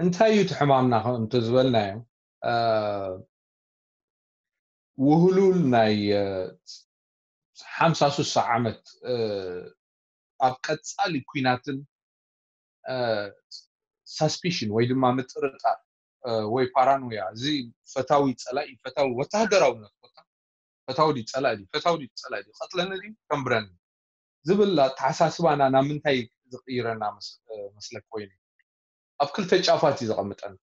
እንታይ እዩ እቲ ሕማምና? ከም እንተዝበልናዮ ውህሉል ናይ ሓምሳ ስሳ ዓመት ኣብ ቀጻሊ ኩናትን ሳስፒሽን ወይ ድማ ምጥርጣር ወይ ፓራኖያ፣ እዚ ፈታዊ ጸላኢ፣ ፈታዊ ወታደራዊ ነጥቦታ፣ ፈታዊ ድዩ ጸላኢ ድዩ፣ ፈታዊ ድዩ ጸላኢ ድዩ፣ ቀጥለኒ ድዩ ከንብረኒ ዝብል ኣተሓሳስባና ናብ ምንታይ ዝቕይረና መስለክ ኮይኑ? ኣብ ክልተ ጫፋት እዩ ዘቐምጠን።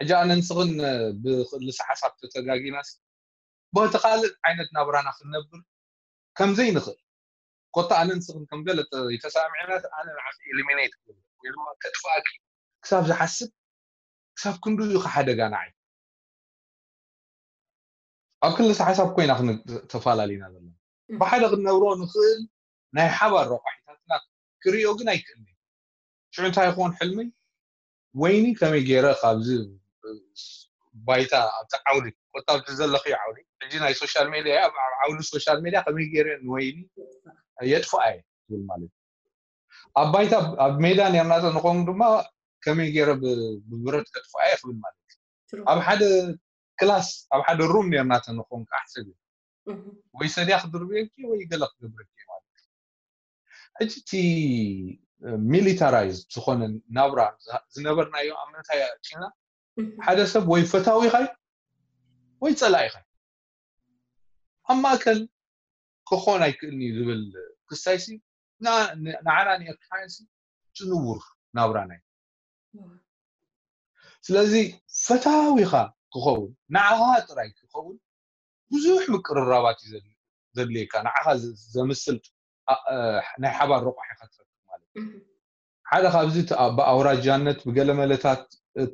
ሕጂ ኣነ ንስኽን ብክልሰ ሓሳብ ተተጋጊናስ በቲ ካልእ ዓይነት ናብራና ክንነብር ከምዘይ ንኽእል፣ ኮታ ኣነ ንስኽን ከም ገለ ተሰማሚዕና ኣነ ንዓኺ ኤሊሚኔት ክብል ወይ ድማ ከጥፋእኪ ክሳብ ዝሓስብ፣ ክሳብ ክንዱ እዩ ሓደጋ ንዓይ። ኣብ ክልሰ ሓሳብ ኮይና ተፈላለና ዘለና። ብሓደ ክንነብሮ ንኽእል ናይ ሓባር ረቋሒታትና ክርእዮ ግን ኣይክእልን። ሽዑ እንታይ ይኸውን ሕልመይ? ወይኒ ከመይ ገይረ ካብዚ ባይታ ኣብቲ ዓውዲ፣ ኮታ ኣብቲ ዘለኽዮ ዓውዲ፣ ሕጂ ናይ ሶሻል ሜድያ እያ፣ ኣብ ዓውዲ ሶሻል ሜድያ ከመይ ገይረ ንወይኒ የጥፍኣ እየ ትብል ማለት እዩ። ኣብ ባይታ ኣብ ሜዳ ኔርና ተንኾን ድማ ከመይ ገይረ ብብረት ከጥፍኣ እየ ክብል ማለት እዩ። ኣብ ሓደ ክላስ ኣብ ሓደ ሩም ኔርና ተንኾን ክኣሕሰብ እዩ። ወይ ሰድያ ክድርብየኪ ወይ ገለ ክገብረኪ ማለት እዩ። ሕጂ እቲ ሚሊታራይዝ ዝኾነ ናብራ ዝነበርናዮ ኣብ ምንታይ ኣእቲና? ሓደ ሰብ ወይ ፈታዊኻይ ወይ ጸላኢኻይ ኣብ ማእከል ክኾን ኣይክእልን እዩ ዝብል ክስታይሲ ንዓና ንኤርትራውያንሲ እቲ ንቡር ናብራና እዩ። ስለዚ ፈታዊኻ ክኸውን ንዓኻ ጥራይ ክኸውን ብዙሕ ምቅርራባት እዩ ዘድልየካ። ንዓኻ ዘምስል ናይ ሓባር ረቋሒኻ ትረክብ ማለት እዩ። ሓደ ካብዚ ብኣውራጃነት ብገለመለታት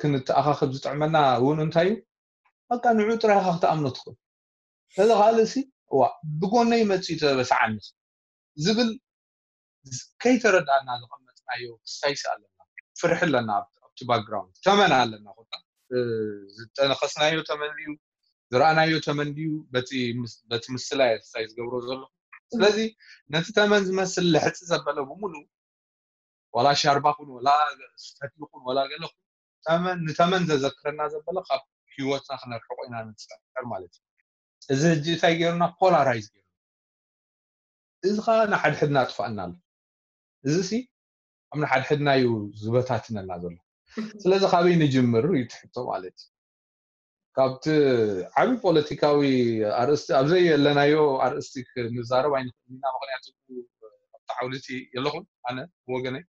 ክንተኣኻኸብ ዝጥዕመና እውን እንታይ እዩ? በቃ ንዑ ጥራይ ኢኻ ክትኣምኖ ትኽእል። ነዚ ካልእ ሲ ዋ ብጎነይ መፅኡ ተበሳዓኒ ዝብል ከይተረዳእና ዘቐመጥናዮ ክስታይሲ ኣለና። ፍርሒ ኣለና ኣብቲ ባክግራውንድ። ተመን ኣለና። ኮታ ዝጠነኸስናዮ ተመን ድዩ፣ ዝረኣናዮ ተመን ድዩ፣ በቲ ምስላ እየ ክስታይ ዝገብሮ ዘለኹ። ስለዚ ነቲ ተመን ዝመስል ልሕፂ ዘበለ ብምሉእ ዋላ ሻርባ ኩን ዋላ ፈትሊ ኩን ዋላ ገለ ኩን ተመን ንተመን ዘዘክረና ዘበለ ካብ ህይወትና ክነርሕቆ ኢና ንፅዕር ማለት እዩ። እዚ ሕጂ እንታይ ገይሩና? ፖላራይዝ ገይሩ። እዚ ከዓ ንሓድሕድና ኣጥፋእና ኣሎ። እዚ ሲ ኣብ ንሓድሕድና እዩ ዝበታትነና ዘሎ። ስለዚ ካበይ ንጅምር እዩ ትሕቶ ማለት እዩ። ካብቲ ዓቢ ፖለቲካዊ ኣርእስቲ ኣብዘይ የለናዮ ኣርእስቲ ክንዛረብ ኣይንኽእል ኢና። ምክንያቱ ኣብቲ ዓውዲ እቲ የለኹን ኣነ ብወገነይ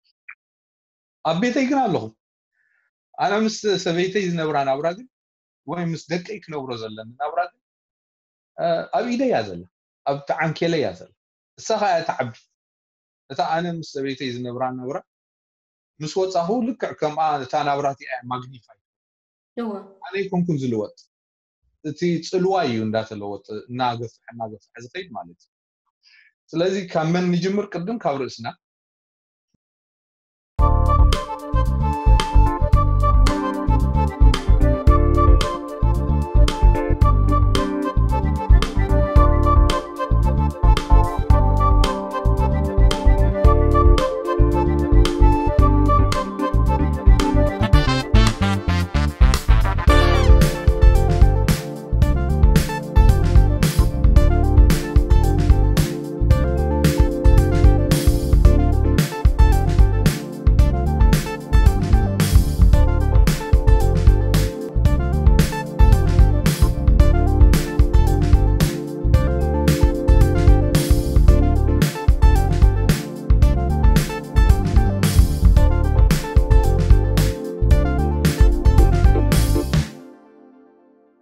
ኣብ ቤተይ ግን ኣለኹ። ኣነ ምስ ሰበይተይ ዝነብራ ናብራ ግን ወይ ምስ ደቀይ ክነብሮ ዘለኒ ናብራ ግን ኣብ ኢደይ እያ ዘላ፣ ኣብቲ ዓንኬለይ እያ ዘላ። እሳ ከዓ እያ ትዓቢ። እታ ኣነ ምስ ሰበይተይ ዝነብራ ናብራ ምስ ወፃኹ ልክዕ ከምኣ እታ ናብራ እቲኣ እያ ማግኒፋይ። ኣነ ይኮንኩን ዝልወጥ፣ እቲ ፅልዋ እዩ እንዳተለወጠ እናገፍሐ እናገፍሐ ዝኸይድ ማለት እዩ። ስለዚ ካብ መን ንጅምር? ቅድም ካብ ርእስና